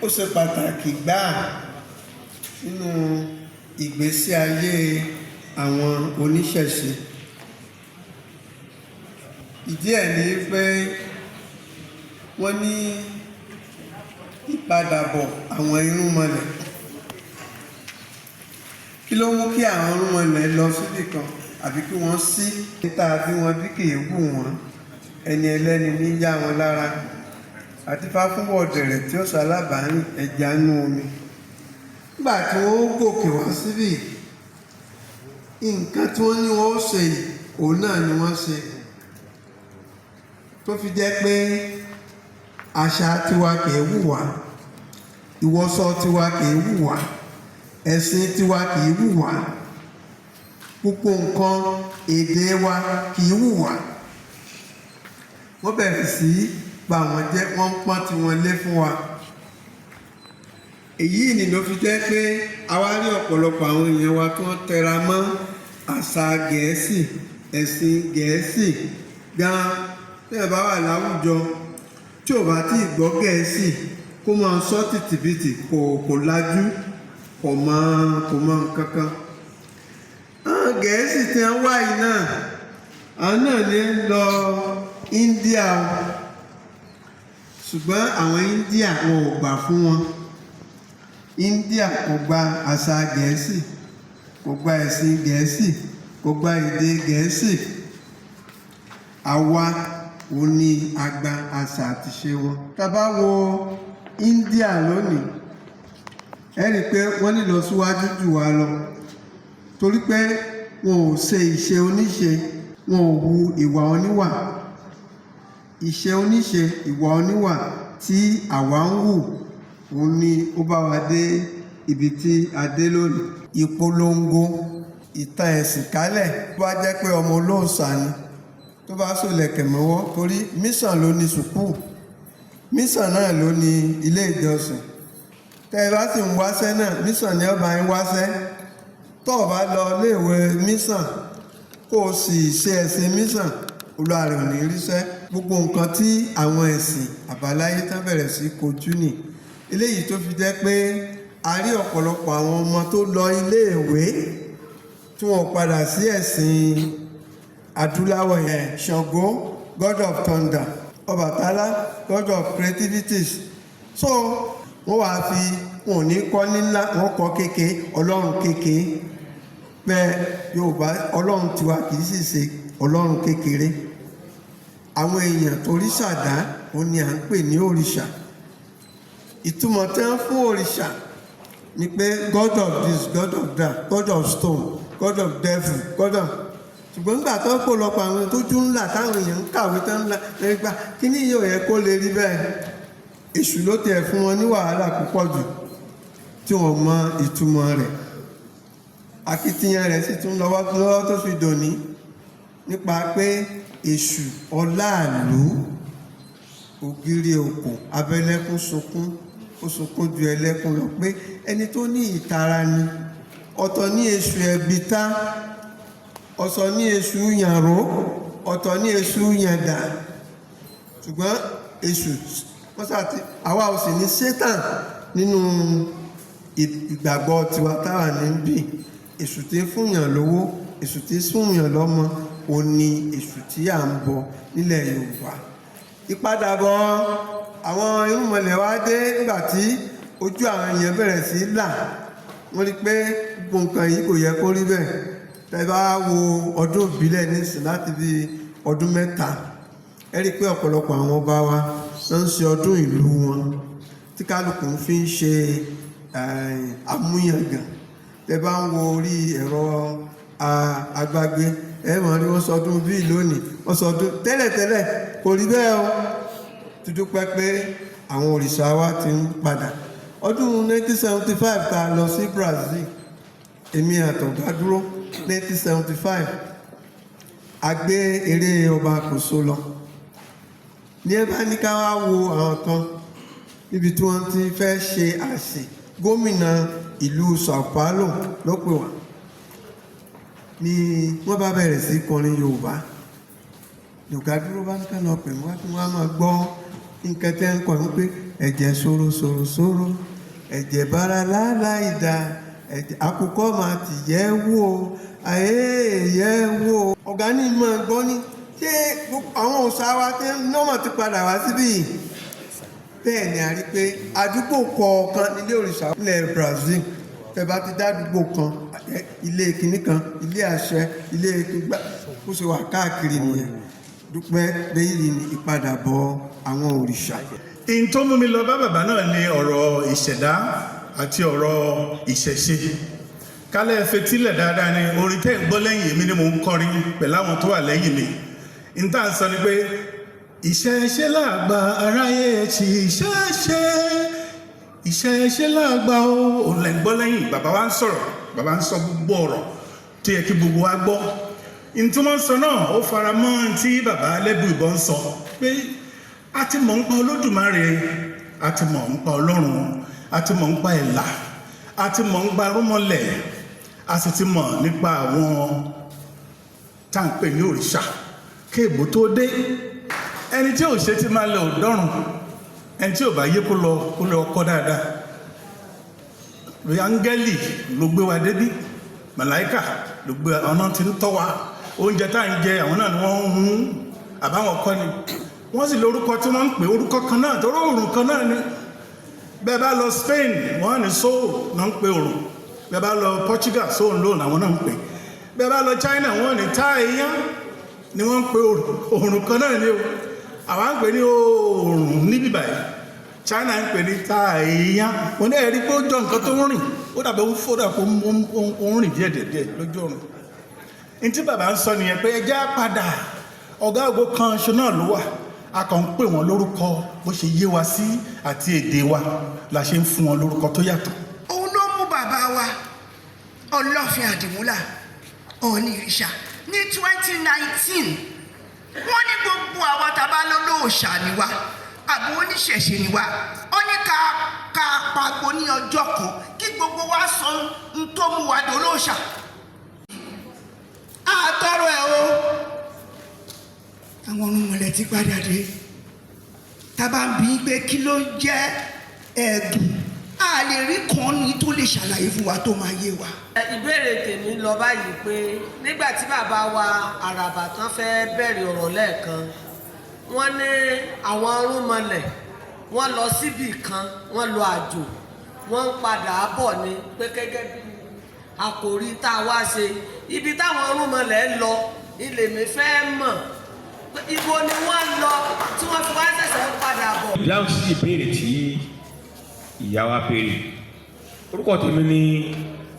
Ó ṣe pàtàkì gbáà nínú ìgbésí ayé àwọn oníṣẹ̀ṣe. Ìdí ẹ̀ ni pé wọ́n ní ìpadàbọ̀ àwọn irúnmọlẹ̀. Kí ló mú kí àwọn irúnmọlẹ̀ lọ síbì kan àbí kí wọ́n sí níta bí wọ́n bí kì í wù wọ́n, ẹni ẹlẹ́ni ní yá wọn lára àti fáfúnwọ̀ dẹ̀rẹ̀ tí ó ṣalábàárìn ẹja nú omi. Nígbà tí wọ́n ó gòkè wá síbì, nǹkan tí wọ́n ní wọ́n ó ṣe yìí, òun náà ni wọ́n ṣe, tó fi jẹ́ pé àṣà tiwa kì í wù wá, ìwọṣọ tiwa kì í wù wá, ẹ̀sìn tiwa kì í wù wá, gbogbo nǹkan èdè wa kì í wù wá. Wọ́n bẹ̀rẹ̀ sí bà wọ́n jẹ́, wọ́n ń pọ́n tiwọn lé fún wa. Èyí ni ló fi jẹ́ pé a wá rí ọ̀pọ̀lọpọ̀ àwọn èèyàn wa tí wọ́n tẹra mọ́ àṣà Gẹ̀ẹ́sì, ẹ̀sìn Gẹ̀ẹ́sì gan. Tí ẹ bá wà láwùjọ, tí ò bá tí ì gbọ́ Gẹ̀ẹ́sì, kó máa sọ tìtìbìtì, kò lajú, kò mọ nǹkan kan. Àwọn Gẹ̀ẹ́sì tí wọ́n wá yìí náà, àwọn náà ní lọ India o, ṣùgbọ́n àwọn India, wọn ò gbà fún wọn. India kò gba àṣà Gẹ̀ẹ́sì, kò gba ẹ̀sìn Gẹ̀ẹ́sì, kò gba èdè Gẹ̀ẹ́sì. Àwa ò ní a gba àṣà àti ìṣe wọn. Tá a bá wo India lónìí, ẹ rí i pé wọ́n ní ìlọsíwájú jù wá lọ, torí pé wọn ò ṣe ìṣe oníṣe, wọn ò hu ìwà oníwà. Ìṣe oníṣe, ìwà oníwà tí àwa ń hù, òun ni ó bá wa dé ibi tí a dé lónìí. Ìpolongo ìtàn ẹ̀sìn kálẹ̀, tó bá jẹ́ pé ọmọ olóòṣà ni, tó bá sòlẹ̀kẹ̀ mọ́wọ́, torí mission ló ní school, mission náà ló ní ilé ìjọsìn. Tẹ́ ẹ bá sì ń wáṣẹ́ náà, mission ni ọba ń wáṣẹ́. Tó o bá lọ iléèwé mission, kó o sì ṣe ẹ̀sìn mission, olúwa rẹ̀ ò ní ríṣẹ́. Gbogbo nǹkan tí àwọn ẹ̀sìn àbáláyé tán bẹ̀rẹ̀ sí kojú nì eléyìí, tó fi jẹ́ pé a rí ọ̀pọ̀lọpọ̀ àwọn ọmọ tó lọ iléèwé tí wọ́n padà sí ẹ̀sìn adúláwọ̀ yẹn. Ṣàngó, god of thunder; Ọbàtálá, god of creativities. So wọ́n wàá fi wọn ò ní kọ́ ní ńlá, wọ́n kọ́ kéke, ọlọ́run kéke. Bẹ́ẹ̀ Yorùbá, ọlọ́run tiwa kì í sì ṣe ọlọ́run kékeré. Àwọn èèyàn torí ṣàdá, òun ni à ń pè ní òrìṣà. Ìtumọ̀ tí wọ́n fún òrìṣà ni pé god of this, god of that, god of stone, god of devil, god of. Ṣùgbọ́n nígbà tó pọ̀lọpọ̀ àwọn tó jú ńlá, táwọn èèyàn ń kàwé tán ńlá nígbà kíní yóò yẹ kó lè rí bẹ́ẹ̀, èṣù ló tiẹ̀ fún wọn ní wàhálà púpọ̀ jù tí wọ́n mọ ìtumọ̀ rẹ̀. Akitiyan rẹ̀ sì tún lọ́wọ́ lọ́wọ́ tó fi dòní, nípa pé èṣù ọláàlú ògiri òkò abẹ́lẹ́kún sunkún, ó sunkún ju ẹlẹ́kún lọ, pé ẹni tó ní ìtara ni. Ọ̀tọ̀ ní èṣù ẹ̀bìtá, ọ̀tọ̀ ní èṣù yànró, ọ̀tọ̀ ní èṣù yàndà. Ṣùgbọ́n èṣù wọ́n sàti, àwa ò sì ní Satan nínú ìgbàgbọ́ tiwa táwa ní bí. Èṣù tí ń fúnyàn lówó, èṣù tí ń fúnyàn lọ́mọ, ò ní èṣù tí à ń bọ nílẹ̀ Yorùbá. Ìpadàbọ̀ àwọn irúnmọlẹ̀ wá dé nígbà tí ojú àwọn èèyàn bẹ̀rẹ̀ sí í là. Wọ́n rí i pé gbogbo nǹkan yìí kò yẹ kó rí bẹ́ẹ̀. Tẹ́ bá wo ọdún ìbílẹ̀ nísìn, láti bí ọdún 3, ẹ rí i pé ọ̀pọ̀lọpọ̀ àwọn ọba wa ló ń ṣe ọdún ìlú wọn, tí kálukú fi ń ṣe àmúyangàn. Tẹ́ bá ń wo orí ẹ̀rọ agbágbé, ẹ mọ̀ rí wọ́n sọdún bíi lónìí, wọ́n sọdún tẹ́lẹ̀tẹ́lẹ̀. Kò rí bẹ́ẹ̀ o. Dúdúpẹ́ pé àwọn òrìṣà wa ti ń padà. Ọdún 1975 tá a lọ sí Brazil, èmi àtọ̀gá dúró, 1975, a gbé eré ọba Kòso lọ. Ní ẹ bá ní ká wá wo àwọn kan níbi tí wọ́n ti fẹ́ ṣe àsè, gómìnà ìlú Sao Paulo ló pè wá, ni wọ́n bá bẹ̀rẹ̀ sí kọrin Yorùbá. Yorùbá dúró bá ní ká lọ pè wọ́n, kí wọ́n á máa gbọ́ nǹkan tẹ́ ń kọ́ ní pé Ẹ̀jẹ̀ soro soro soro, ẹ̀jẹ̀ bára láláì dá, ẹ̀jẹ̀ àkùkọ máa ti yẹ wò, ayé yẹ wò. Ọ̀gá ní mọ̀ gbọ́ ní ṣé àwọn òòṣà wa tẹ́ nọ́mọ̀ ti padà wá síbí yìí. Bẹ́ẹ̀ ni a rí pé àdúgbò kọ̀ọ̀kan nílé òrìṣà ilẹ̀ Brazil. Tẹ́ bá ti dá àdúgbò kan, ilé kinní kan, ilé àṣẹ, ilé gbígbà, bó ṣe wà káàkiri nìyẹn. Dúpẹ́ lẹ́yìn ní ìpadàbọ̀ àwọn òrìṣà. In tó mú mi lọ bá bàbá náà ni ọ̀rọ̀ ìṣẹ̀dá àti ọ̀rọ̀ ìṣẹ̀ṣe. Kálẹ̀ fetílẹ̀ dáadáa ni orin tẹ́ ń gbọ́ lẹ́yìn èmi ni mò ń kọrin pẹ̀lú àwọn tó wà lẹ́yìn mi. N tá à ń sọ ni pé ìṣẹ̀ṣe làgbà, aráyé ti ìṣẹ̀ṣe, ìṣẹ̀ṣe làgbà o. Òun lẹ́ ń gbọ́ lẹ́yìn. Bàbá wa ń sọ̀rọ̀, bàbá ń sọ gbogbo ọ̀rọ̀ tó yẹ kí gbogbo wa gbọ́. N tí wọ́n sọ náà, ó fara mọ́ tí bàbá Ẹlẹ́buìbọn ń sọ pé a ti mọ̀ ń pa Olódùmarè, a ti mọ̀ ń pa Ọlọ́run, a ti mọ̀ ń pa ẹ̀là, a ti mọ̀ ń pa rúmọlẹ̀, a sì ti mọ̀ nípa àwọn tá à ń pè ní òrìṣà kéèbó tó dé. Ẹni tí ò ṣe ti máa lọ ọ̀dọ́run, ẹni tí ò bá yé, kó lọ, kó lọ kọ́ dáadáa. Áńgẹ́lì ló gbé wa débí, màláìkà ló gbé ọ̀nà tí ń tọ́ wa. Oúnjẹ tá à ń jẹ, àwọn náà ni wọ́n ń hun, àbáwọn kọ́ ni wọ́n sì lórúkọ tí wọ́n ń pè, orúkọ kan náà tó òòrùn kan náà ni. Bẹ́ẹ̀ bá lọ Spain, wọ́n ní Sol náà ń pè òòrùn. Bẹ́ẹ̀ bá lọ Portugal, Sol lóòn àwọn náà ń pè. Bẹ́ẹ̀ bá lọ China, wọ́n ní Taiyan ni wọ́n ń pè òòrùn. Kan náà ni o. Àwa ń pè ní òòrùn níbí báyìí, China ń pè ní Taiyan. Wọ́n ní ẹ̀rí pé ó jọ nǹkan tó ń rìn, ó dàbí ó ń fò, dàbí ó ń rìn díẹ̀ díẹ̀ lójú ọ̀run. Ntí bàbá ń sọ nìyẹn pé ẹjẹ́ á padà, ọ̀gá ògo kan ṣo náà ló wà. A kàn ń pè wọ́n lórúkọ bó ṣe yé wa sí àti èdè wa la ṣe ń fún wọn lórúkọ tó yàtọ̀. Òun ló mú bàbá wa Ọlọ́fin Àdìmúlà, Ọọ̀ni Ìrìṣà, ní 2019, wọ́n ní gbogbo àwa tá a bá lólóòṣà ni wa àbò oníṣẹ̀ṣe ni wa, ó ní ká pagbo ní ọjọ́ kan kí gbogbo wa sọ n tó mú wa dolóòṣà. Àtọrọ ẹ o, àwọn irúnmọlẹ̀ ti padà dé. Tá a bá ń bí pé kí ló ń jẹ́ ẹ̀gùn, a lè rí kan ní tó lè ṣàlàyé fún wa tó máa yé wa. Ìbéèrè tèmi lọ báyìí pé nígbà tí bàbá wa Àràbà tán fẹ́ bẹ̀rẹ̀ ọ̀rọ̀ lẹ́ẹ̀kan, wọ́n ní àwọn irúnmọlẹ̀ wọ́n lọ síbì kan, wọ́n lọ àjò, wọ́n ń padà bọ̀ ni, pé gẹ́gẹ́ bí àkòrí tá a wá ṣe, ibi táwọn irúnmọlẹ̀ lọ ilé mi fẹ́ mọ̀ pé ibo ni wọ́n lọ tí wọ́n fi wá ṣẹ̀ṣẹ̀ ń padà bọ̀. Ìdáhùn sí ìbéèrè tí ìyá wa béèrè, orúkọ tèmi ni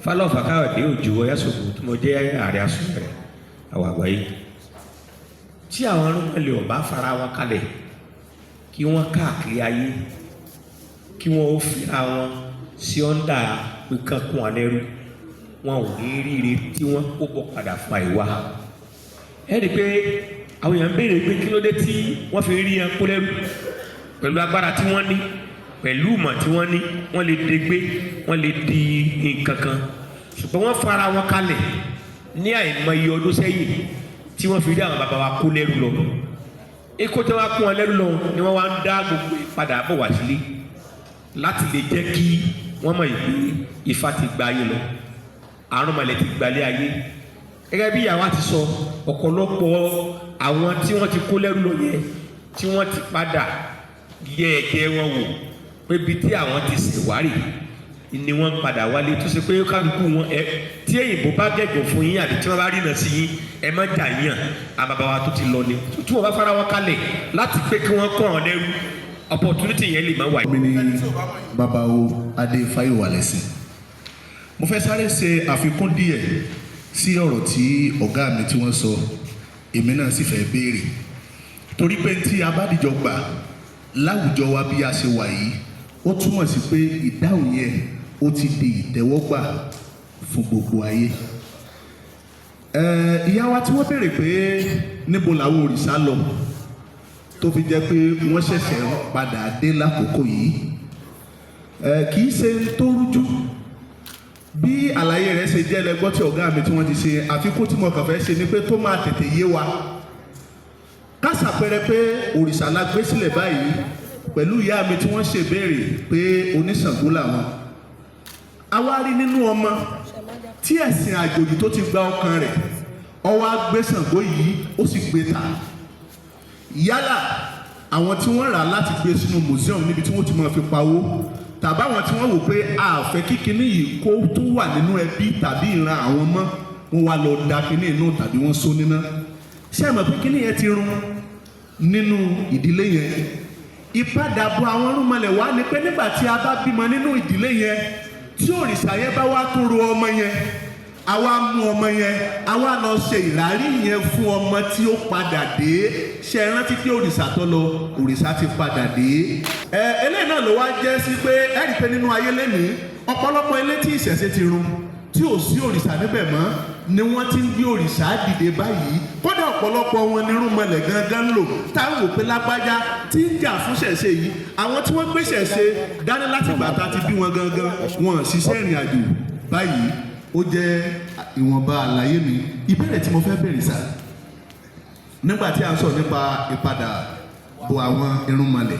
Fálọ́fà Káyọ̀dé Òjò Ọyásòkò, tí mo jẹ́ ààrẹ asúnbẹ̀rẹ̀ àwọn àgbáyé. Tí àwọn irúnmọlẹ̀ ọba fara wọn kalẹ̀ kí wọ́n káàkiri ayé, kí wọ́n ó fira wọn sí ọ́ndà pé kán kún wọn lẹ́rú, wọn ò ní ríire tí wọ́n kó bọ̀ padà fún àìwá. Ẹ rí i pé àwọn èèyàn ń béèrè pé kí ló dé tí wọ́n fi rí ẹ kó lẹ́rú pẹ̀lú agbára tí wọ́n ní, pẹ̀lú ìmọ̀ tí wọ́n ní, wọ́n lè dégbé, wọ́n lè di nǹkan kan, ṣùgbọ́n wọ́n fara wọn kalẹ̀ ní àìmọye ọdún sẹ́yìn tí wọ́n fi rí àwọn bàbá wa kó lẹ́rú lọ. Ikú tí wọ́n kó wọn lẹ́rú lọ ni wọ́n wá ń dá gbogbo ìpadà bọ̀ wá sílé láti lè jẹ́ kí wọ́n mọ̀ yìí pé Ifá ti gba ayé lọ, àrùnmalẹ̀ ti gbalẹ̀ ayé. Gẹ́gẹ́ bí ìyàwó ti sọ, ọ̀pọ̀lọpọ̀ àwọn tí wọ́n ti kó lẹ́rú lọ yẹn, tí wọ́n ti padà yẹ ẹ̀jẹ̀ wọn wò pé ibi tí àwọn ti ṣèwárì ni wọ́n ń padà wálé, tó ṣe pé kálukú wọn ẹ tí èyìnbó bá gẹ̀gùn fún yín àbí tí wọ́n bá rìnà sí yín, ẹ má jà yàn, àwọn bàbá wa tó ti lọ ni. Tí wọ́n bá fara wọn kalẹ̀ láti pé kí wọ́n kọ́ ọ̀n lẹ́rú, opportunity yẹn lè má wáyé. Mi ni babawo Adé Fáyọ̀wálẹ́sìn. Mo fẹ́ sáré ṣe àfikún díẹ̀ sí ọ̀rọ̀ tí ọ̀gá mi tí wọ́n sọ. Èmi náà sì fẹ́ béèrè torí pé tí a bá dìjọ gbà láwùjọ wa bí a ṣe wà yìí, ó túmọ̀ sí pé ìdáhùn yẹn ó ti di ìtẹ́wọ́gbà fún gbogbo ayé. Ìyá wa tí wọ́n béèrè pé níbo làwọn òrìṣà lọ tó fi jẹ́ pé wọ́n ṣẹ̀ṣẹ̀ ń padà dé lákòókò yìí, kì í ṣe tó rújú. Bí àlàyé rẹ̀ ṣe jẹ́ lẹ́gbọ́n tí ọ̀gá mi tí wọ́n ti ṣe. Àfikún tí mo kàn fẹ́ ṣe ni pé tó máa tètè yé wa, ká ṣàpẹẹrẹ pé òrìṣà la gbé sílẹ̀ báyìí. Pẹ̀lú ìyá mi tí wọ́n ṣèbéèrè pé oníṣàngó làwọn, a wá rí nínú ọmọ tí ẹ̀sìn àjòjì tó ti gba ọkàn rẹ̀, ó wá gbé Ṣàngó yìí, ó sì gbé ta. Yálà àwọn tí wọ́n rà láti gbé sínú museum níbi tí wọ́n ti máa fi pawó, tàbí àwọn tí wọ́n wò pé àfẹ́ kíkiní yìí kó tó wà nínú ẹbí tàbí ìran àwọn mọ́, wọ́n wá lọ da kíní inú tàbí wọ́n só níná. Ṣé ẹ mọ̀ pé kíní yẹn ti run nínú ìdílé yẹn? Ìpadàbọ̀ àwọn irúnmọlẹ̀ wá ni pé nígbà tí a bá bímọ nínú ìdílé yẹn, tí òrìṣà yẹn bá wá tún ro ọmọ yẹn, àwa mú ọmọ yẹn, àwa lọ ṣe ìrárí yẹn fún ọmọ tí ó padà dé. Ṣe é rántí pé òrìṣà tó lọ, òrìṣà ti padà dé. Ẹ eléyìí náà ló wá jẹ́ sí pé ẹ rí i pé nínú ayé lénìí, ọ̀pọ̀lọpọ̀ ilé tí ìṣẹ̀ṣe ti run, tí ò sí òrìṣà níbẹ̀ mọ́, ni wọ́n ti ń gbé òrìṣà dìde báyìí. Kódà ọ̀pọ̀lọpọ̀ wọn ní irúnmọlẹ̀ gangan ń lò, táwọn wò pé lágbájá tí ń jà fún ṣẹ̀ṣe yìí, àwọn tí wọ́n gbé ṣẹ̀ṣe dání láti ìgbà tá a ti bí wọn gangan, wọn ṣiṣẹ́ ìrìn àjò báyìí. Ó jẹ́ ìwọ̀nba àlàyé mi. Ìbéèrè tí mo fẹ́ béèrè sá, nígbà tí a ń sọ nípa ìpadà bọ̀ àwọn irúnmọlẹ̀,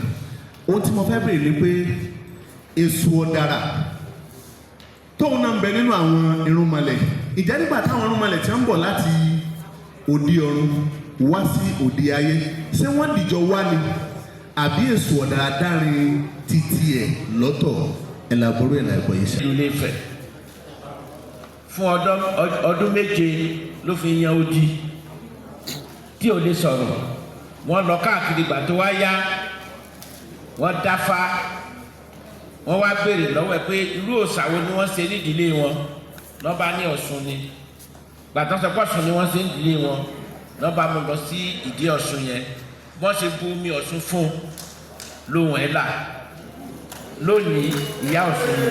ohun tí mo fẹ́ béèrè ni pé èṣù ọ̀dàrà tóun náà ń bẹ nínú àwọn irúnmọlẹ̀, ìjẹ́ nígbà táwọn irúnmọlẹ̀ tí ń bọ̀ láti òde ọ̀run wá sí òde ayé, ṣé wọ́n dìjọ wá ni, àbí èṣù ọ̀dàrà dárin títí ẹ̀ lọ́tọ̀? Ẹ̀làbọ̀rọ̀ ẹ̀là ẹ̀kọ́ yìí ṣe. Ilé Ifẹ̀ fún ọdún 7 ló fi yan odi tí ò lè sọ̀rọ̀. Wọ́n lọ káàkiri, ìgbà tó wá yá, wọ́n dáfá, wọ́n wá béèrè lọ́wọ́ ẹ̀ pé irú òòṣà wo ni wọ́n ṣe nídìílé wọn. Lọ́ba ní Ọ̀ṣun ni. Gbàtàn sọ pé Ọ̀ṣun ni wọ́n ṣe nídìílé wọn, lọ́ba mú lọ sí ìdí Ọ̀ṣun yẹn. Wọ́n ṣe bu omi Ọ̀ṣun fún lóhùn ẹ̀ là lónìí, ìyá Ọ̀ṣun ni.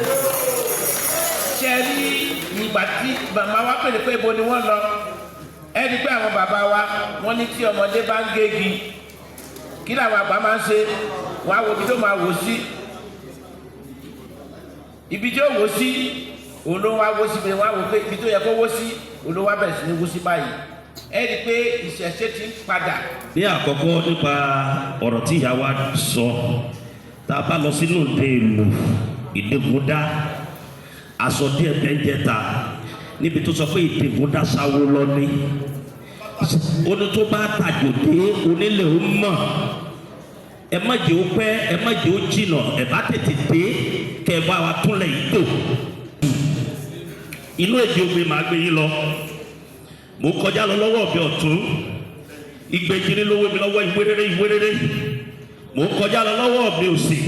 Ṣe rí ìgbà tí màmá wa pèrè pé ibo ni wọ́n lọ, ẹ rí pé àwọn bàbá wa wọ́n ní tí ọmọdé bá ń gégi, kí làwọn àgbà máa ń ṣe? Wọ́n á wo ibi tó máa wò sí. Ibi tí ó wò sí, òun ló wá wó síbi. Wọ́n á wò pé ibi tó yẹ kó wó sí, òun ló wá bẹ̀rẹ̀ sí ní wó sí báyìí. Ẹ rí pé ìṣẹ̀ṣe ti ń padà. Ní àkọ́kọ́, nípa ọ̀rọ̀ tí ìyá wa sọ, tá a bá lọ sínú òde ìlú Ìdègúndá, aṣọ díẹ̀ bẹ́ńjẹta níbi tó sọ pé Ìdègúndá sáwó lọ ní oní tó bá tàjò dé onílé ó mọ̀. Ẹ má jẹ́ ó pẹ́, ẹ má jẹ́ ó jìnà, ẹ bá tètè dé kẹ́ ẹ bá wa túnlẹ̀ yìí tò. Inú èdè omi màá gbé yín lọ. Mo kọjá lọ lọ́wọ́ ọ̀bẹ ọ̀tún, ìgbèjìrì lówó mi lọ́wọ́ ìwéréré ìwéréré. Mo kọjá lọ lọ́wọ́ ọ̀bẹ òsì,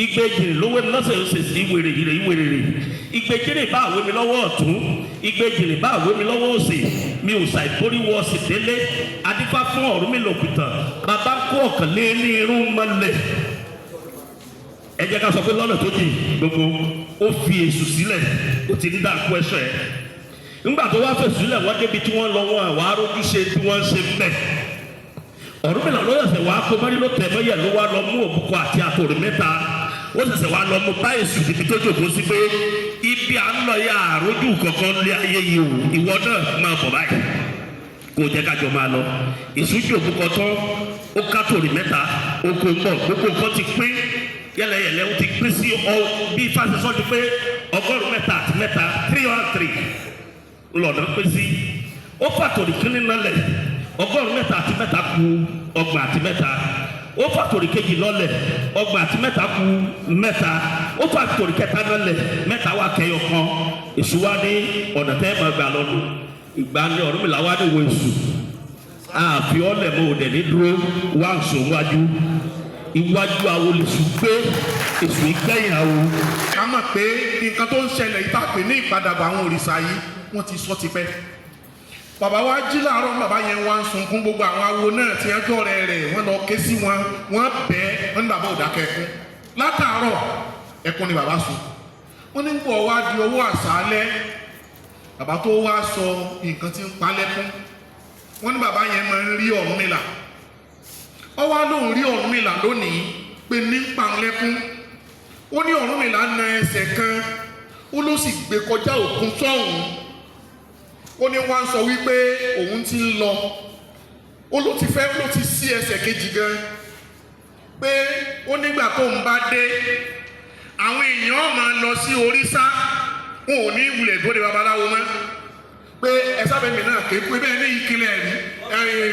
ìgbèjìrì lówó mi lọ́sẹ̀ òsì sí ìwéréré ìwéréré. Ìgbèjìrì bá àwé mi lọ́wọ́ ọ̀tún, ìgbèjìrì bá àwé mi lọ́wọ́ òsì, mi ò ṣàìborí wọ sí délé. Adífá fún Ọ̀rúnmìlà òpìtàn, bàbá kó ọ̀kàn lé ní irun mọ́lẹ̀. Ẹ jẹ́ ká sọ pé lọ́nà tó jìn gbogbo, ó fi èṣù sílẹ̀, ó ti ń dá kú ẹ̀ṣọ́ ẹ̀. Ńgbà tó wá fèsù sílẹ̀, wọ́n débi tí wọ́n lọ, wọn àwọn arójú ṣe tí wọ́n ń ṣe mbẹ́. Ọ̀rúnmìlà ló ṣẹ̀ṣẹ̀ wá kó mọ́rí, ló tẹ̀ mọ́yẹ̀, ló wá lọ mú òbúkọ àti àtòrí mẹ́ta. Ó ṣẹ̀ṣẹ̀ wá lọ mú bá èṣù níbi tó jòkó sí pé ibi à ń lọ yà, àrójú kankan lé ayé yìí o, ìwọ náà máa bọ̀ báyìí kó jẹ́ kájọ máa lọ. Èṣù jòkó tán, ó kátòrí mẹ́ta, ó kó ń bọ̀. Gbogbo nǹkan ti pín yẹlẹyẹlẹ, ó ti pín sí ọ bí fásitì ti pé 303, 303 lọ́nà pín sí. Ó fàtòrí kínní nálẹ̀, 303 kù 33. Ó fàtòrí kejì lọ́lẹ̀, 33 kù 3. Ó fàtòrí kẹta nálẹ̀, 3 wà kẹyọ kan. Èṣù wa ní ọ̀nà tẹ́ ẹ̀ máa gbà lọ́nu. Ìgbà ní Ọ̀rúnmìlà wá ní wo èṣù àfi ọ̀lẹ̀ mọ́ òdẹ̀ ní dúró wá ń sùn wájú iwájú awo lè sùn gbé èṣù ìgbẹ̀yìn awo. Ká mọ̀ pé nǹkan tó ń ṣẹlẹ̀ yìí tá a pè ní ìpadàbọ̀ àwọn òrìṣà yìí, wọ́n ti sọ tipẹ́. Bàbá wa jí láàárọ̀, bàbá yẹn wá ń sunkún. Gbogbo àwọn awo náà tí ẹjọ́ rẹ̀ rẹ̀ wọ́n lọ ké sí wọn, wọ́n bẹ́ẹ̀, wọ́n ní bàbá ò dákẹ́ ẹkún látàárọ̀, ẹkún ni bàbá sùn. Wọ́n ní bọ̀ wá di ọwọ́ àṣálẹ́, bàbá tó wá sọ nǹkan tí ń pa lẹ́kún. Wọ́n ní bàbá yẹn máa ń rí Ọ̀rúnmìlà. Ó wá lóun rí Ọ̀rúnmìlà lónìí pé ní ń pa òun lẹ́kún. Ó ní Ọ̀rúnmìlà na ẹsẹ̀ kan, ó ló sì gbé kọjá òkun sọ́hùn. Ó ní wá ń sọ wípé òun ti ń lọ, ó ló ti fẹ́, ó ló ti sí ẹsẹ̀ kejì gan. Pé ó nígbà tó ń bá dé, àwọn èèyàn máa lọ sí oríṣà, wọn ò ní wulẹ̀ dúró de babaláwo mọ́, pé ẹ sábẹ́ mi náà kéku bẹ́ẹ̀ ní ìkìlẹ̀ rí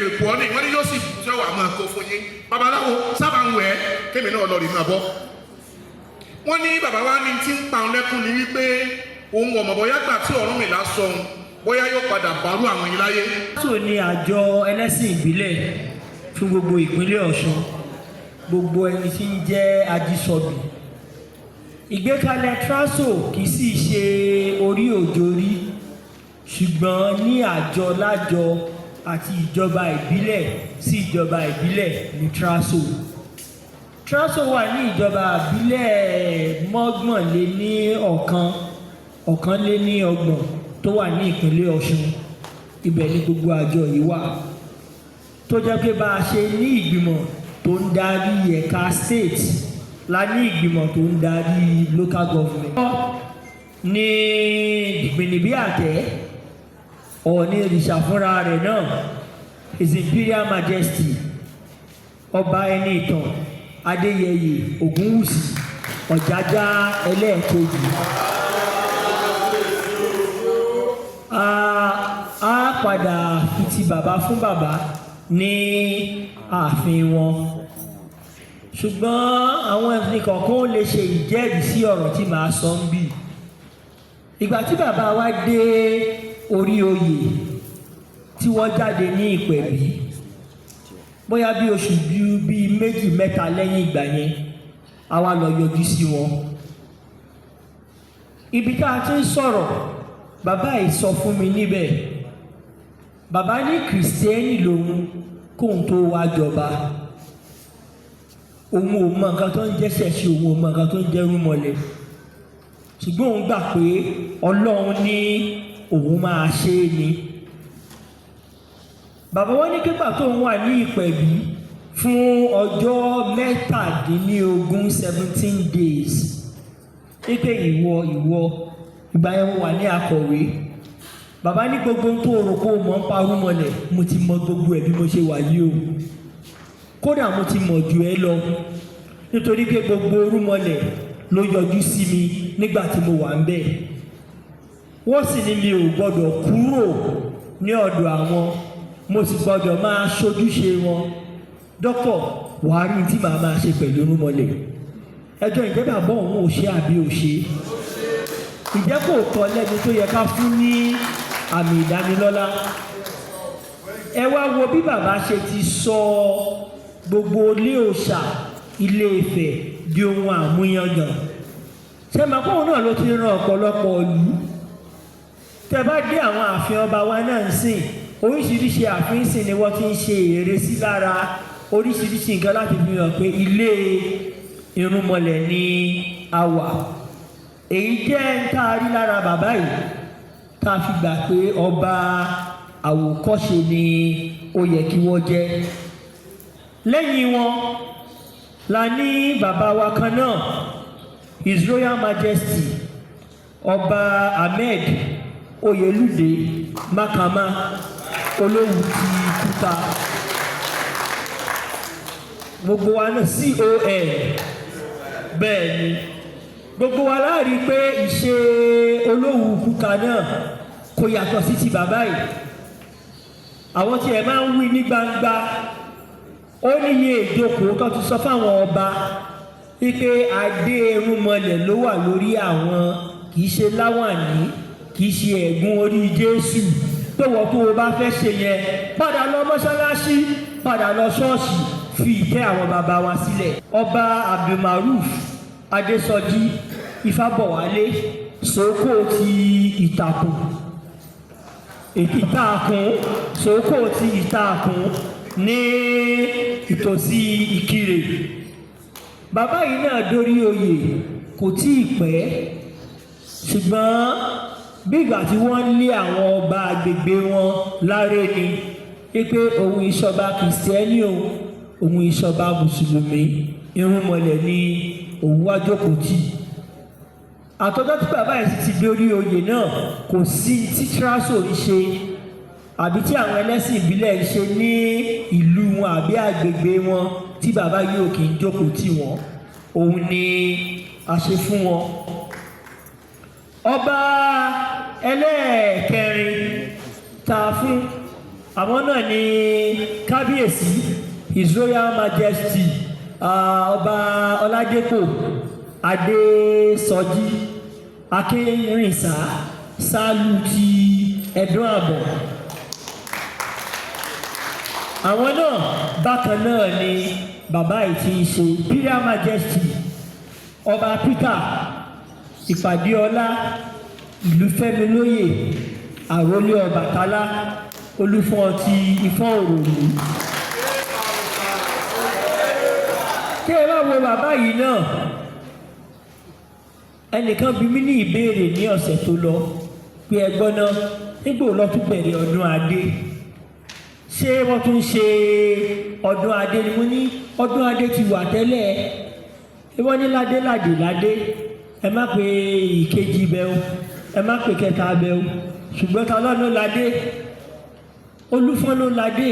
ẹ̀pọ̀ ní wọ́n ní yóò sì sọ wà máa kó fún yín. Babaláwo sábà ń wẹ̀ kémi náà lọ rí máa bọ́. Wọ́n ní bàbá wa ní tí ń pa òun lẹ́kún ni wípé òun ọ̀mọ̀ bóyá gbà tí Ọ̀rúnmìlà sọ òun, bóyá yóò padà bàrú àwọn yìí láyé. Tó ní àjọ ẹlẹ́sìn ìbílẹ̀ fún gbogbo ìpínlẹ̀ Ọ̀ṣun, gbogbo ẹni tí ń jẹ́ ajísọ̀bì. Ìgbékalẹ̀ TRASO kì í sì ṣe orí òjòrí, ṣùgbọ́n ní àjọ lájọ àti ìjọba ìbílẹ̀ sí ìjọba ìbílẹ̀ ní TRASO. TRASO wà ní ìjọba ìbílẹ̀ 31, 31 tó wà ní ìpínlẹ̀ Ọ̀ṣun. Ibẹ̀ ni gbogbo àjọ yìí wà, tó jẹ́ pé bá a ṣe ní ìgbìmọ̀ tó ń darí ẹ̀ka state la ní ìgbìmọ̀ tó ń darí local government. Ní ìgbìnìbí àtẹ Ọọ̀ni ìrìṣà fúnra rẹ̀ náà, His Imperial Majesty Ọba Ẹniìtàn Adéyẹyè Ògúnwùsì Ọ̀jájá ẹlẹ́ẹ̀kejì. A padà fi ti bàbá fún bàbá ní ààfin wọn, ṣùgbọ́n àwọn ẹni kọ̀ọ̀kan lè ṣe ìjẹ́rìí sí ọ̀rọ̀ tí màá sọ ń bì. Ìgbà tí bàbá wa dé orí oyè tí wọ́n jáde ní Ìpẹ̀bí, bóyá bí oṣù bíi 2, 3 lẹ́yìn ìgbà yẹn, a wá lọ yọjú sí wọn. Ibi tá a ti ń sọ̀rọ̀, bàbá yìí sọ fún mi níbẹ̀, bàbá ní Kìrìsìtẹ́nì lòun kóun tó wá jọba, òun ò mọ nǹkan tó ń jẹ́sẹ̀ sí, òun ò mọ nǹkan tó ń jẹ́ rúmọlẹ̀, ṣùgbọ́n òun gbà pé Ọlọ́run ní òun máa ṣe é ni. Bàbá wọn ní kígbà tó ń wà ní Ìpẹ̀bí fún ọjọ́ 17, 17 days, wípé ìwọ ìgbà yẹn mo wà ní akọ̀wé. Bàbá ní gbogbo tó rò kó mọ̀ ń pa rúmọlẹ̀, mo ti mọ gbogbo ẹ̀ bí mo ṣe wà yìí o, kódà mo ti mọ̀ jù ẹ́ lọ, nítorí pé gbogbo rúmọlẹ̀ ló yọjú sí mi nígbà tí mo wà ń bẹ̀. Wọ́n sì ní mi ò gbọ́dọ̀ kúrò ní ọ̀dọ̀ àwọn, mo sì gbọ́dọ̀ máa ṣojúṣe wọn. Dókítà, wàá rí tí màá máa ṣe pẹ̀lú rúmọlẹ̀. Ẹjọ́ ìjẹ́ bàbá òun ò ṣe àbí ò ṣe? Ìjẹ́ kò tọ́ lẹ́ni tó yẹ ká fún ní àmì ìdánilọ́lá? Ẹ wá wo bí bàbá ṣe ti sọ gbogbo ilé òòṣà Ilé Ifẹ̀ di ohun àmúyangàn. Ṣé màkóhùn náà ló ti ran ọ̀pọ̀lọpọ̀ ìlú? Tẹ bá dé àwọn ààfin ọba wa náà ń sìn, oríṣiríṣi ààfin sìn ni wọ́n ti ń ṣe ère sí lára oríṣiríṣi nǹkan láti fi hàn pé ilé irúnmọlẹ̀ ni a wà. Èyí jẹ́ ń tá a rí lára bàbá yìí tá a fi gbà pé ọba àwòkọ́ṣe ni ó yẹ kí wọ́n jẹ́. Lẹ́yìn wọn la ní bàbá wa kan náà, His Royal Majesty Ọba Ahmed Oyèlúdé Mákàmá, Olówu ti Kúta. Gbogbo wa náà CON, bẹ́ẹ̀ ni gbogbo wa láàrí pé ìṣe Olówu Kúta náà kò yàtọ̀ sí ti bàbá yìí. Àwọn tí ẹ máa ń wí ní gbangba, ó níye ìjókòó tó ti sọ fáwọn ọba wípé adé irúnmọlẹ̀ ló wà lórí àwọn, kì í ṣe láwàní, kì í ṣe ẹ̀gún orí Jésù, pé wọ́n tó o bá fẹ́ ṣe yẹn, padà lọ mọ́ṣáláṣí, padà lọ ṣọ́ọ̀ṣì, fi ìtẹ́ àwọn bàbá wa sílẹ̀. Ọba Abdulmaruf Adésọjí Ifábọ̀wálé, Sòókò ti Ìtàkùn, Ìtàkùn, Sòókò ti Ìtàkùn ní ìtòsí Ìkirè. Bàbá yìí náà dórí oyè kò tí ì pẹ́, ṣùgbọ́n bí ìgbà tí wọ́n ń lé àwọn ọba agbègbè wọn láré ni wípé òun ìṣọba kìrìsìtẹ́nì o, òun ìṣọba mùsùlùmí, irúnmọlẹ̀ ni òun wá jókòó tì. Àtọ́jọ́ tí bàbá yìí sì ti dórí oyè náà, kò sí tí TRASO ń ṣe àbí tí àwọn ẹlẹ́sìn ìbílẹ̀ ń ṣe ní ìlú wọn àbí àgbègbè wọn tí tí bàbá yóò kì í jókòó tì wọ́n, òun ni a ṣe fún wọn. Ọba ẹlẹ́ẹ̀kẹrin tá a fún àwọn náà ni Kábíyèsí His Royal Majesty Ọba Ọládépò Adésọjí Akínrìnsá Sálù ti Ẹ̀dùn Àbọ̀. Àwọn náà bákan náà ni bàbá yìí ti ń ṣe. Imperial Majesty Ọba Peter Ìpàdéọlá Ìlúfẹ́milóyè, àrólé Ọbàtálá, Olúfọ́n ti Ifọ̀n Òròlú. Tí ẹ bá wo bàbá yìí náà, ẹnìkan bi mí ní ìbéèrè ní ọ̀sẹ̀ tó lọ pé ẹ gbọ́ náà, nígbà wo ló tún bẹ̀rẹ̀ ọdún adé? Ṣé wọ́n tún ṣe ọdún adé ni? Mo ní ọdún adé ti wà tẹ́lẹ̀. Wọ́n ní ládé ládé ládé, ẹ má pe ìkejì bẹ́ o, ẹ má pe kẹta bẹ́ o, ṣùgbọ́n ta lọ́nà ládé? Olúfọ́n ló ládé.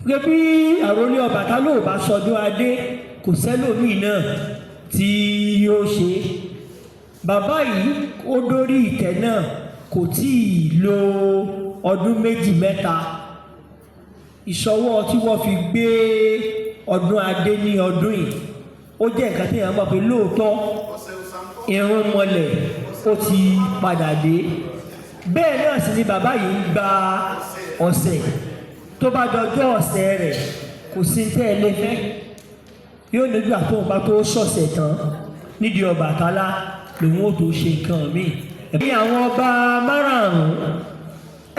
Gẹ́gẹ́ bí àròlé Ọbàtálá ò bá sọdún adé, kò sẹ́lòmíì náà tí yóò ṣe. Bàbá yìí ó dórí ìtẹ́ náà kò tí ì lo ọdún méjì mẹ́ta, ìṣọwọ́ tí wọ́n fi gbé ọdún adé ní ọdún yìí, ó jẹ́ nǹkan tí èèyàn mọ̀ pé lóòótọ́ irun mọlẹ̀ ó ti padà dé. Bẹ́ẹ̀ náà sì ni bàbá yìí ń gba ọ̀sẹ̀ tó bá dọjọ́ ọ̀sẹ̀ rẹ̀, kò sí tẹ́ ẹ lé fẹ́, yóò nígbà tó ń bá tó ṣọ̀sẹ̀ tán nídìí Ọbàtálá lòun ò tó ṣe nǹkan míì. Ní àwọn ọba márààrún,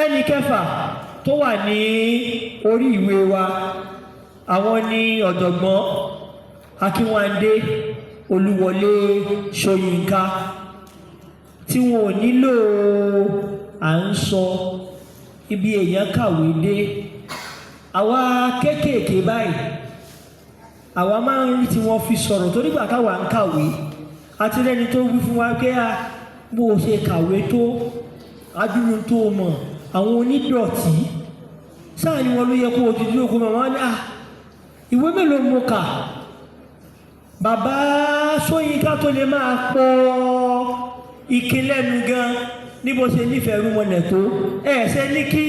ẹnì kẹfà tó wà ní orí ìwé wa, àwọn ní ọ̀jọ̀gbọ́n Akínwándé Olúwọlé Ṣóyínká, tí wọn ò nílò à ń sọ ibi èèyàn kàwé dé. Àwa kéékèèké báyìí, àwa máa ń rí tí wọ́n fi sọ̀rọ̀, torí gbà táwa ń kàwé àti lẹ́ni tó wí fún wa pé a bó o ṣe kàwé tó, adúrú tó mọ̀, àwọn onídọ̀tí sáà ni wọn ló yẹ kó o ti dúró kó mọ̀. Wọn ní à, ìwé mélòó mo kà? Bàbá Ṣóyínká tó lè máa pọ̀ ike lẹ́nu gan ní bó ṣe nífẹ̀ẹ́ rúmọlẹ̀ tó, ẹ̀ ṣe ní kí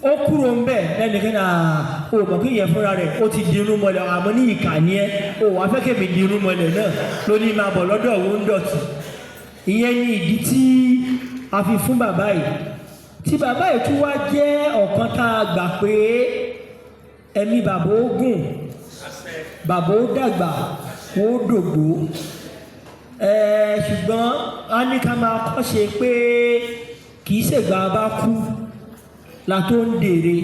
ó kúrò ń bẹ̀ lẹ́nìkan náà. O mọ̀ kí ìyẹn fúnra rẹ̀ ó ti di irúnmọlẹ̀, àmọ́ ní ìkànnì ẹ̀ o wàá fẹ́ kẹ́mi di irúnmọlẹ̀ náà ló ní máa bọ̀ lọ́dọ̀ òun dọ̀tí. Ìyẹn ni ìdí tí a fi fún bàbá yìí, tí bàbá yìí tún wá jẹ́ ọ̀kan tá a gbà pé ẹ̀mí bàbá ó gùn, bàbá ó dàgbà, ó dògbò. Ṣùgbọ́n a ní ká máa kọ́ṣe pé kì í ṣègbà bá kú la tó ń dèrè,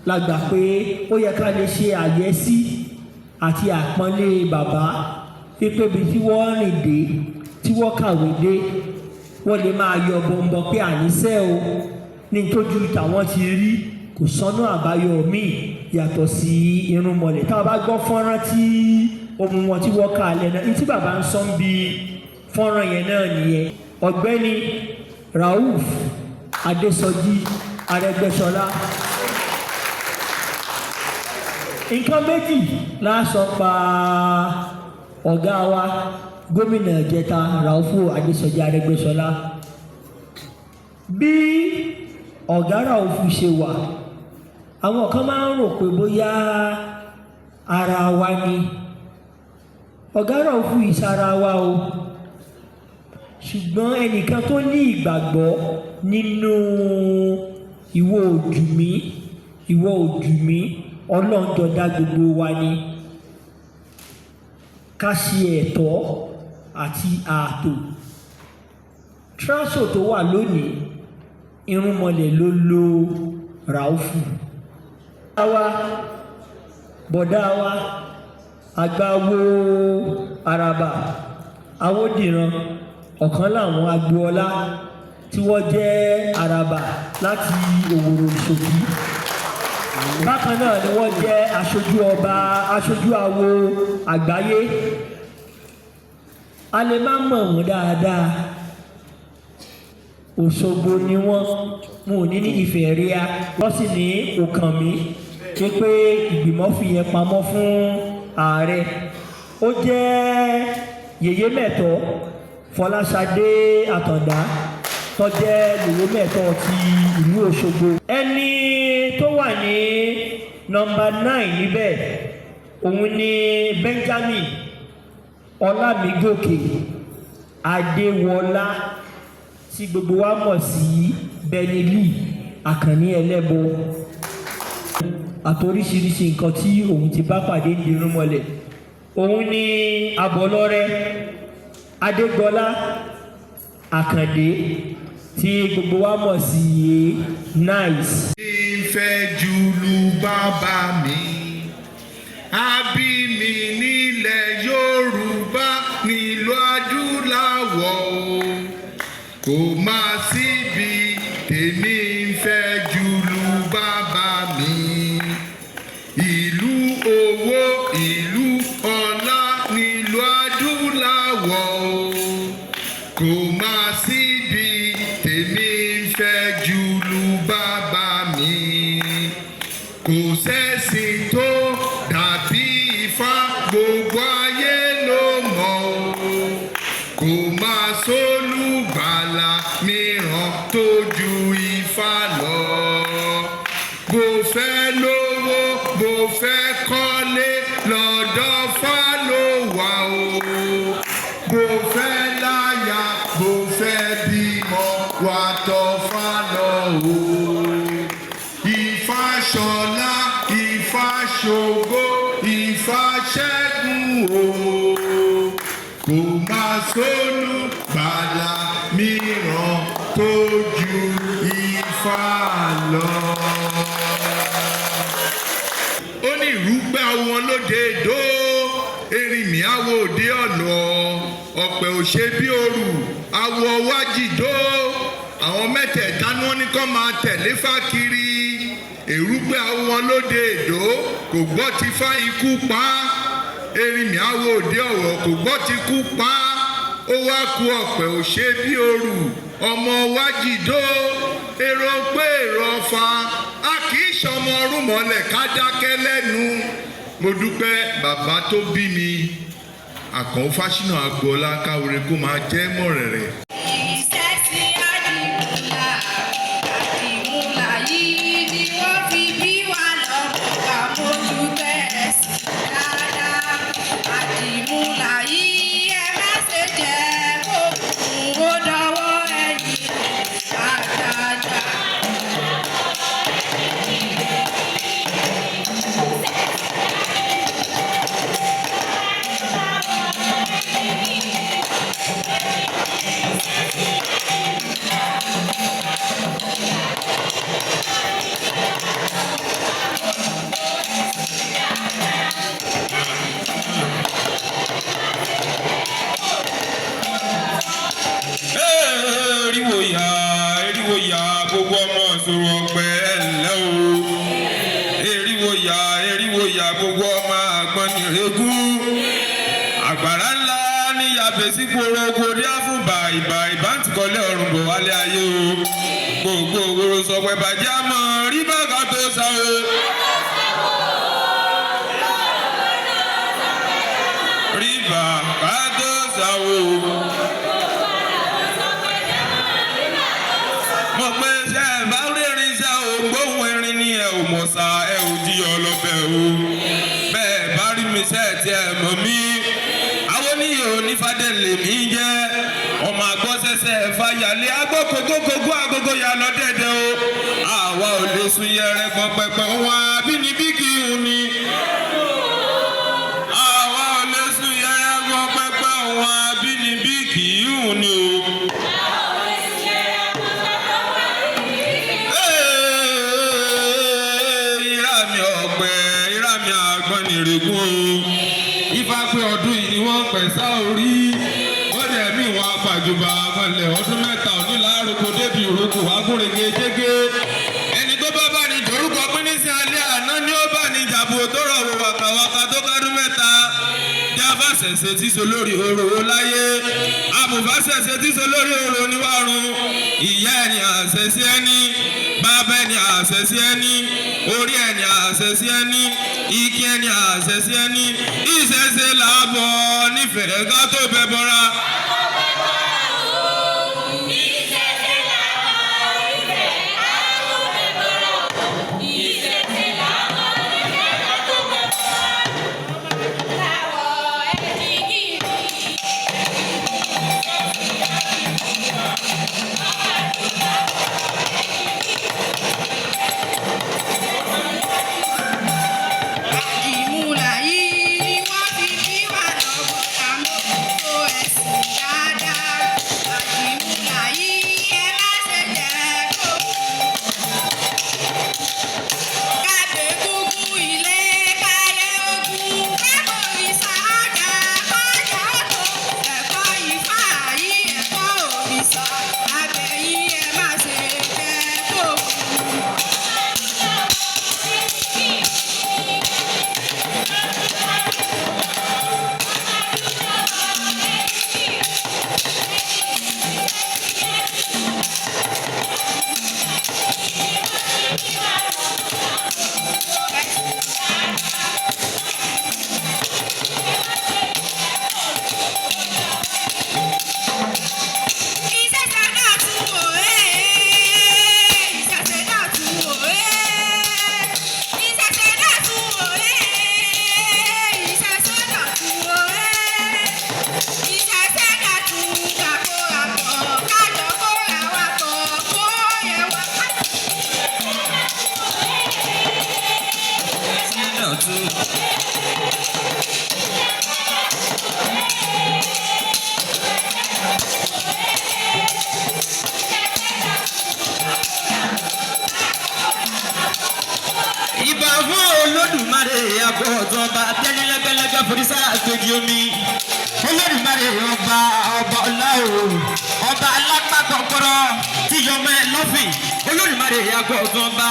la gbà pé ó yẹ ká lè ṣe àyẹ́sí àti àpọ́nlé bàbá, pípé ibi tí wọ́n rìn dé, tí wọ́n kàwé dé, wọ́n lè máa yọ bọ̀m̀bọ̀ pé àníṣe o, ní tójú tàwọn ti rí, kò sọ́nà àbáyọ míì yàtọ̀ sí irúnmọlẹ̀. Tá a bá gbọ́ fọ́nrán tí ohun wọn tí wọ́n kà lẹ́nu ní tí bàbá ń sọ ń bi fọ́nrán yẹn náà nìyẹn. Ọ̀gbẹ́ni Rauf Adésọjí Arẹ́gbẹ́ṣọlá, nǹkan méjì la sọ pa ọ̀gá wa gómìnà ìjẹta Raufu Adésọjí Arẹ́gbẹ́ṣọlá. Bí ọ̀gá Raufu ṣe wà, àwọn kan máa ń rò pé bóyá ara wa ni ọ̀gá Raufu, ìsara wa o, ṣùgbọ́n ẹnìkan tó ní ìgbàgbọ́ nínú ìwọ ojú mi, ìwọ ojú mi, Ọlọ́run jọ dá gbogbo wa ni, ká ṣe ẹ̀tọ́ àti ààtò. Tíráṣò tó wà lónìí, irúnmọlẹ̀ ló lo Raufu. Wa bọ̀dá wa àgbáwo Àràbà Awódìran, ọ̀kan láwọn agboola tí wọ́n jẹ́ Àràbà láti Òwòrò Ìṣòkí. Bákan náà ni wọ́n jẹ́ aṣojú ọba, aṣojú awo àgbáyé. A lè má mọ̀ wọ́n dáadáa, Òṣogbo ni wọ́n, wọn ò ní ní Ifẹ̀ ríà, wọ́n sì ní Òkànmí. Ṣe pé ìgbìmọ̀ fi yẹn pamọ́ fún ààrẹ. Ó jẹ́ yèyé mẹ́tọ́ Fọláṣadé Àtàndá tó jẹ́ yèyé mẹ́tọ́ ti ìlú Òṣogbo. Ẹni tó wà ní nọ́mbà 9 níbẹ̀, òun ni Benjamin Ọlámigòkè Adéwọlá, tí gbogbo wa mọ̀ sí Benny Lee Àkànní Ẹlẹ́bọ, àtoríṣiríṣi nǹkan tí òun ti bá pàdé ní irúnmọlẹ̀. Òun ni Abọ́lọ́rẹ́ Adégbọlá Àkàndé, tí gbogbo wa mọ̀ sí Nice. Ìfẹ́ jùlù bàbá mi, àbí mi nílẹ̀ Yorùbá, nílùú adúláwọ̀ o, kò má síbi tèmi ń fẹ́ jùlù bàbá mi. Ìlú owó, ìlú ọlá, nílùú adúláwọ̀ o, kò má síbi tèmi ń fẹ́ jùlù bàbá mi. Kò sẹ́sìn tó dàbí Ifá, gbogbo ayé ló mọ̀ o, kò má sólùgbàlà mìíràn tó ju Ifá lọ. Bó fẹ́ lówó, bó fẹ́ kọ́lé, lọ́dọ̀ Fá ló wà o. Bó fẹ́ láya, bó fẹ́ bímọ, wà tọ̀ Fá lọ o. Ifá ṣọlá, Ifá ṣògo, Ifá ṣẹ́gun o, kò má sólùgbàlà mìíràn tó ju Ifá lọ. Ó ní ìrúgbà wọn lóde èdò, erinmi awo òde ọ̀nà ọ̀pẹ̀ òṣè bí òrù awọ wájìdó. Àwọn mẹ́tẹ̀ẹ̀ta ni wọ́n ní kó máa tẹ̀lé fákiri. Èrúgbà wọn lóde èdò kò gbọ́ ti fá, ikú pa. Erinmi awo òde ọ̀wọ̀ kò gbọ́ ti kú pa. Ó wá ku ọ̀pẹ̀ òṣè bí òrù ọmọ wájìdó. Èrò pé èrò ọ̀fà, a kì í ṣọmọ rúmọlẹ̀ ká dákẹ́ lẹ́nu. Mo dúpẹ́ bàbá tó bí mi, Àkànó Fáṣínà Agboola, káwére kó máa jẹ́ mọ̀rẹ̀rẹ̀. Ìṣẹ̀sìn Àdìmúlà, Àdìmúlà yìí ni wọ́n fi bí wa lọ́mọ, ká mójútó ẹ̀sìn dáadáa. Àdìmúlà yìí, ẹ má ṣe jẹ́ kó kún ó dọwọ́ ẹ̀yìn àgbààgbà. Eriwo ya, eriwo ya, gbogbo ọmọ ìṣòro ọpẹ ẹlẹ o. Eriwo ya, eriwo ya, gbogbo ọmọ àgbọn nìrègún. Àgbàrá ńlá ní yàbẹ̀sí kporo rí fún bàìbà ìbáǹtìkọ́lé ọ̀run bọ̀ wálé ayé o. Gbogbo òwúrò sọpẹ́ bàjẹ́ àmọ́ rí bàgà tó sá o. Rí bàgà tó sá o. Mo pé ṣe ẹ bá rírin ṣe ò gbóhùn erin ni, ẹ ò mọ̀ sá, ẹ ò jí ọlọ́bẹ̀ o. Bẹ́ẹ̀ bá rí mi ṣe tí ẹ mọ̀ mí. Àwọn oníyè onífàdé lèmi jẹ́. Ọmọ àgbọ̀sẹ̀sẹ̀ fàyàlẹ̀ agbọ́ kókókókó agogo yà lọ dẹ́dẹ́ o. Àwa ò lè sun yẹrẹ gbọ́n pẹpẹ wọn àbínibí kì í hun ni. Àwa ò lè sun yẹrẹ gbọ́n pẹpẹ wọn àbínibí kì í hun ni o. Ìrà mi ọ̀pẹ, ìrà mi àgbọn nìrègùn o. Ifá pé ọdún yìí ni wọ́n pẹ̀ sá orí. Wọ́n dẹ̀ mí wọn apàjùbà mọ̀lẹ̀ ọdún 3 òní láàrúkọ débi ìrókò agúnrege jégé. Ẹni tó bá bá ní jorúkọ pín ní sí alẹ́ àná ni ó bá ní jàbò tó rọ̀ wò wàkàwàkà tó kádùn 3. Adíafàṣẹ̀ṣẹ̀ tí so lórí oró láyé, amùfàṣẹ̀ṣẹ̀ tí so lórí oró níwárun. Ìyá ẹni àṣẹ sí ẹni, bàbá ẹni àṣẹ sí ẹni, orí ẹni àṣẹ sí ẹni, igi ẹni àṣẹ sí ẹni. Ìṣẹ̀ṣe làbọ̀ nífẹ̀ẹ́ ká tó bẹ bọ́ra. Àdìmúlà yìí ni wọ́n fi bí wa lọ́mọ ká mójútó ẹ̀sìn dáadáa. Àdìmúlà yìí ẹ má ṣe jẹ́ kó kú. Kábẹ́ gúgú ilé káyé ogun kábòrìṣà ọjà kọjá tó. Ẹ̀kọ́ Ifá yìí ẹ̀kọ́ òrìṣà abẹ́yìn ẹ má ṣe jẹ́ kó kú. Ìṣẹ̀ṣẹ̀ náà tún wò ẹ́. Ìṣẹ̀ṣẹ̀ náà tún wò ẹ́. Ìṣẹ̀ṣẹ̀ náà tún wò ẹ́. Ìṣẹ̀ṣẹ̀ náà tún wò ẹ́. Ìṣẹ̀ṣẹ̀ náà tún kàkóra pọ̀ kájọ kóra wa pọ̀ kó yẹ wá. Náà tún. Ìbà fún Olódùmarè àbọ̀ ọ̀tún ọba tẹ́lẹ́lẹ́gbẹ́lẹ́gbẹ́ forísà àgbèjì omi. Olódùmarè ọba ọba ọláò ọba alápá kọ̀kọ́rọ́ tí yọmọ ẹ lọ́fìn. Olódùmarè àbọ̀ ọ̀tún ọba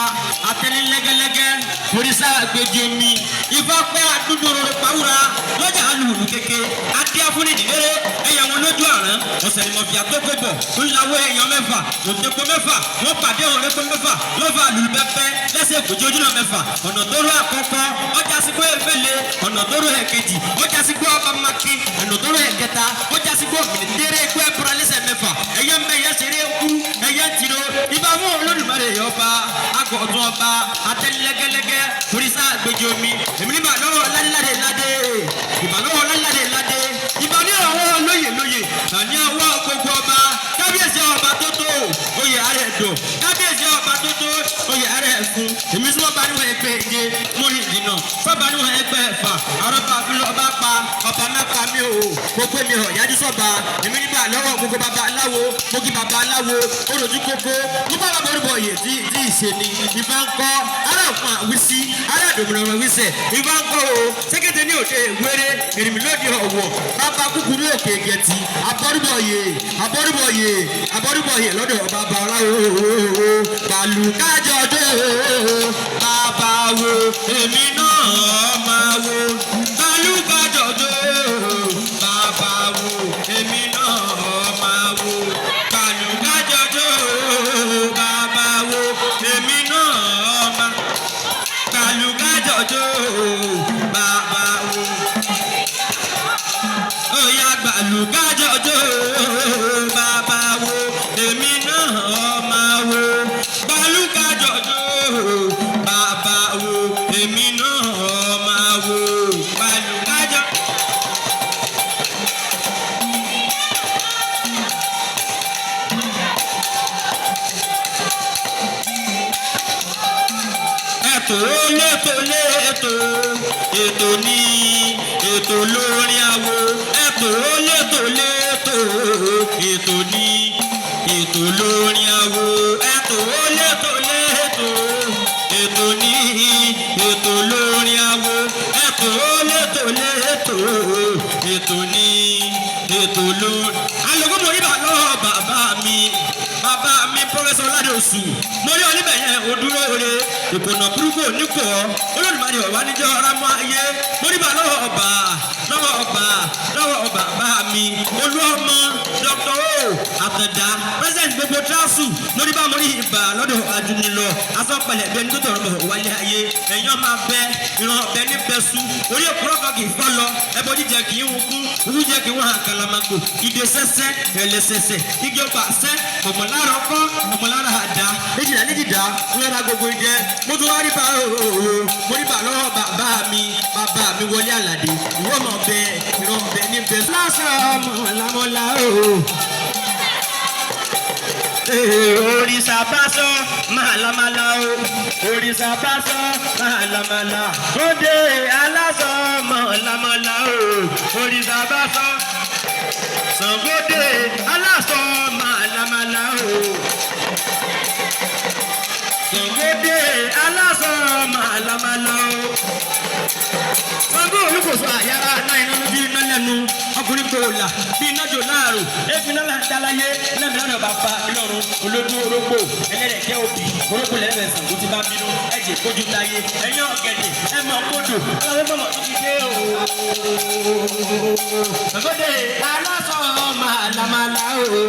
atẹ́lẹ́lẹ́gẹ́lẹ́gẹ́ forísà àgbèjì omi. Ifá pẹ́ àdúgbò pàwúra lọ́jà alùpùpù kéke adé afúnni nìlérè ẹ̀yà wọn lójú àrán ọ̀sẹ̀ ni mọ̀fìyà tó kó bọ̀ ńláwó èèyàn mẹ́fà òdòdó mẹ́fà wọ́n pàdé òrẹ́pọ̀ mẹ́fà lọ́fà lùlùpẹ́pẹ́ lẹ́sẹ̀ kòjú ojúnà mẹ́fà ọ̀nà tó rọ àkọ́kọ́ ọjà sígbó efele ọ̀nà tó rọ ẹ̀kejì ọjà sígbó ọbamaki ọ̀nà tó rọ ẹ̀kẹta ọjà sígbó mìnìtẹ́rẹ́ ikú ẹ̀bùrọ̀ lẹ́sẹ̀ mẹ́fà ẹ̀yẹ ń bẹ ẹ̀yẹ ṣeré kú ẹ̀yẹ ń tiro ibà fún Olódùmarè ọba akọ̀tún ọba atẹ́lẹ́gẹ́lẹ́gẹ́ torísà gbèjì omi èmi nígbà lọ́wọ́ ládé ládé ìbà lọ́wọ́ ládé ládé ìbà ní ọwọ́ lóyè lóyè ìbà ní ọwọ́ gbogbo ọba kábíyèsí ọba tó tó oyè ààrẹ dùn kábíyèsí ọba tó tó oyè ààrẹ ẹ̀fún èmi sọ́ba bá níwọ̀n ẹgbẹ́ ẹ̀jẹ̀ mo rìn jìnnà sọ́ba níwọ̀n ẹgbẹ́ ẹ̀fà àrọ́bà fúlọ́ ọba pa ọba mẹ́ta mi ò gbogbo mi ò yájú sọ́ba èmi nígbà lọ́wọ́ gbogbo baba aláwo mo kí baba aláwo olójú kókó nígbà bàbá orúkọ yè tí tí ìṣe ni ìfà ń kọ́ ará òkun àwísí ará àdòmìnira wíṣẹ̀ ìfà ń kọ́ o sékété ní òde ìwéré èrìmí lóde ọ̀wọ̀ bàbá kúkúrú òkè gẹ̀tì abọ́rúbọ̀yè abọ́rúbọ̀yè abọ́rúbọ̀yè lọ́dọ̀ bàbá aláwo bàlùkájọ dé bàbá wo èmi náà máa wo bàlùkájọ dé bàbá wo èmi náà máa wo bàlùkájọ dé bàbá wo èmi náà máa bàlùkájọ dé bàbá wo oya gbàlùkájọ dé bàbá wo èmi náà máa wo gbàlùkájọ dé bàbá wo èmi náà máa wo gbàlùkájọ. Ètò létò létò ètò ní ètò lórí àwo ètò létò létò ètò ní ètò lórí àwo ètò létò létò ètò ní ètò lórí àwo ètò létò létò ètò ní ètò lórí. Alùpùpù mo rí bàbá bàbá mi bàbá mi pọ́fẹ́sọ̀ Ládòye. Oṣù mo rí oníbẹ̀ yẹn o dúró ore ìkùnà burúkú oníkò ọ́ Olódùmarè ọ̀wá níjọ́ ọ̀rámọ́ ayé. Mo rí bá lọ́wọ́ ọba, lọ́wọ́ ọba, lọ́wọ́ ọba bá mi olú ọmọ Dr. O Àtàndá, president gbogbo tíráṣù. Mo rí bá, mo rí ibà lọ́dọ̀ adúnilọ asọ́pẹ̀lẹ̀ bí ẹni tó tọ̀rọ̀ bọ̀ wálé ayé. Ẹ̀yàn máa bẹ ìran ọ̀bẹ ní bẹ́sù orí òkúrọ̀ kan kì í fọ́ lọ. Ẹbọ jíjẹ kì í hun kú owó jẹ kí wọ́n hàn kàlàmàgbò ìdè sẹ́sẹ́ ẹlẹ́sẹsẹ igi ọgbà sẹ́ ọ̀mọ̀lára ọkọ́ ọ̀mọ̀lára àdá méjìlá méjìlá ńlẹ́ra gbogbo jẹ. Mo tún wá rí bá ooo, mo rí bá lọ́wọ́ bàbá mi, bàbá mi Wọlé Àlàdé. Ìwọ mọ̀ bẹ ìran ọ̀bẹ ní bẹ́sù lásán ọmọ làmọ́lá ooo. Òrìṣà bá sọ màlàmàlà o, òrìṣà bá sọ màlàmàlà, òde aláṣọ màlàmàlà o, òrìṣà bá sọ. Ṣàngódé aláṣọ màlàmàlà o, Ṣàngódé aláṣọ màlàmàlà o. Ṣàngó olùkóso àyàrá náà iná lójú iná lẹ́nu ọkùnrin kò là bí iná jò láàrò ebi náà dáláyé lẹ́mìí lọ́dọ̀ bàbá ìlọrun olójú orógbó ẹlẹ́rẹ̀kẹ́ òbí orógbó lẹ́rẹ̀ Ṣàngó ti bá bínú ẹ̀jẹ̀ kójú táyé ẹ̀yìn ọ̀gẹ̀dẹ̀ ẹ̀ mọ̀ kódò ọlọ́run mọ̀mọ́ tó ti dé o. Ṣàngódé aláṣọ màlàmàlà o,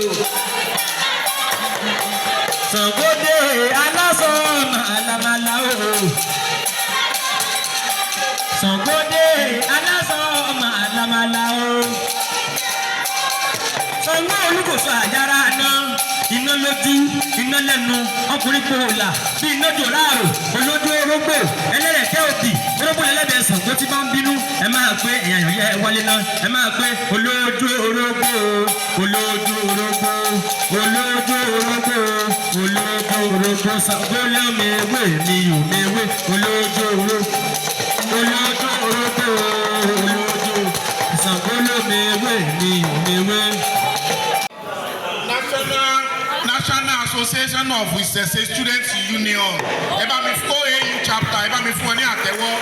Ṣàngódé aláṣọ màlàmàlà o, Ṣàngódé aláṣọ màlàmàlà o. Ṣàngó olùkóso àjàrà náà iná lójú iná lẹ́nu ọkùnrin kò là bí iná jò láàrò olójú orógbó ẹlẹ́rẹ̀kẹ́ òbí orógbó ẹlẹ́dẹ̀ Ṣàngó tí bá ń bínú. Ẹ máa pé èèyàn yẹ wálé náà, ẹ máa pé olójú orógbó, olójú orógbó, olójú orógbó, olójú orógbó. Ṣàngó lọ́mọ ewé mi ò mewé olójú orógbó, olójú orógbó, olójú Ṣàngó lọ́mọ ewé mi ò mewé. National Association of Ìṣẹ̀ṣe Students Union, ẹ bá mi fún OAU chapter, ẹ bá mi fún ọ ní àtẹ́wọ́.